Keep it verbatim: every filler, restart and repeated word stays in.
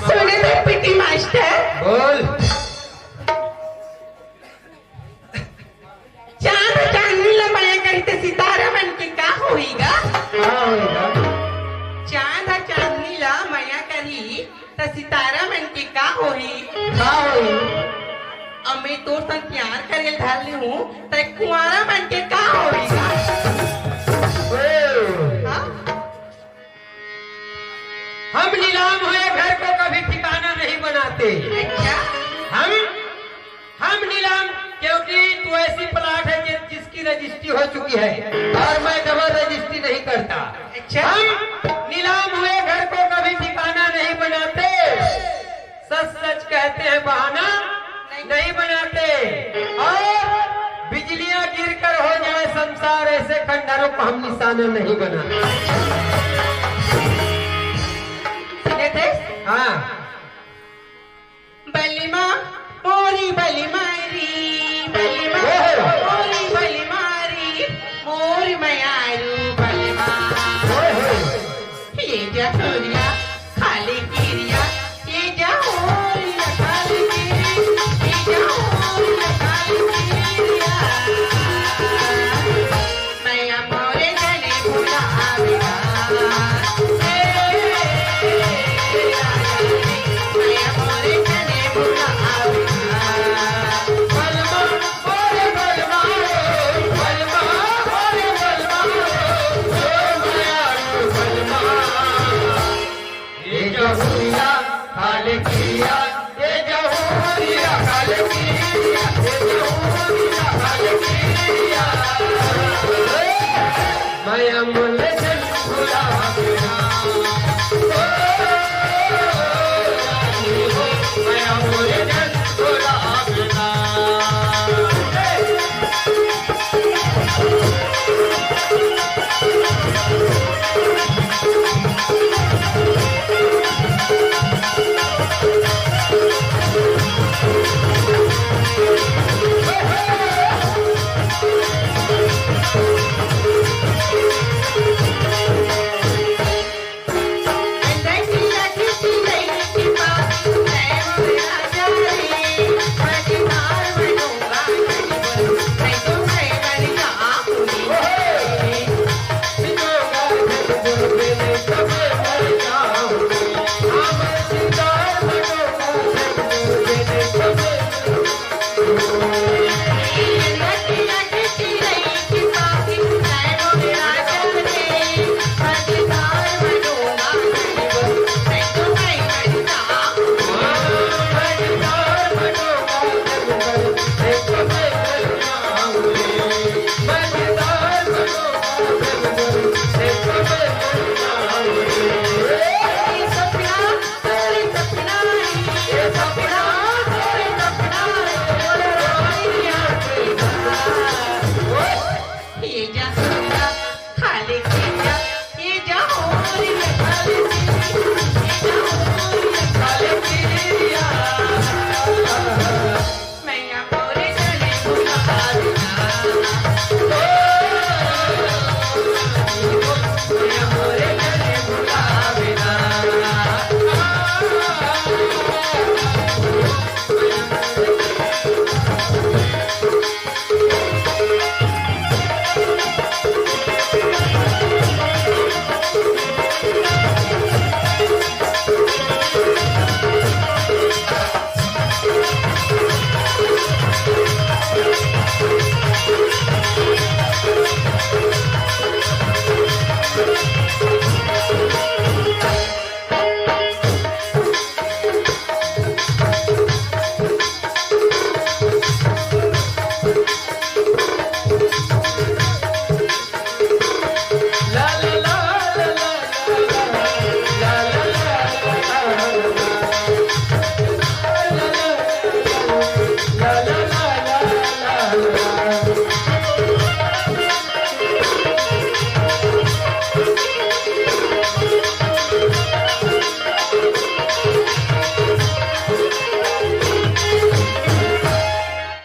सुने तो PT master. बोल। चांद चांदनी ला मया करी त सितारा मन के का होही गा? का होही गा? चांद चांदनी ला मया करी त सितारा मन के का होही? का होही? अमे तोर संग प्यार करे धर ले हूँ, त कुंवारा मन के का होही गा? ओ। हाँ? हम नीलाम हुए घर को कभी ठिकाना नहीं बनाते। अच्छा। हम, हम नीलाम, क्योंकि तू ऐसी प्लाट है जि-, जिसकी रजिस्ट्री हो चुकी है और मैं डबल रजिस्ट्री नहीं करता। अच्छा। हम नीलाम हुए घर को कभी ठिकाना नहीं बनाते। सच सच कहते हैं, बहाना नहीं बनाते। और बिजलियां गिरकर हो जाए संसार, ऐसे खंडहरों को हम निशाना नहीं बनाते। सुने थे? हाँ। बलिमा, मोरी बलिमा री, बलिमा, ओहो। मोरी बलिमा री, मोरी मयारू बलिमा। ओहो। ये जा सूर्या, खाली किरिया, ये जा होरिया, खाली किरिया, ये जा होरिया, खाली किरिया। मैया मोरे जने भुलावे ना। मैया मोरे जने भुलावे ना। बलमा, अरे बलमा, बलमा, अरे बलमा, ओ मैया बलमा। ये जो हुआ, खाली किरिया,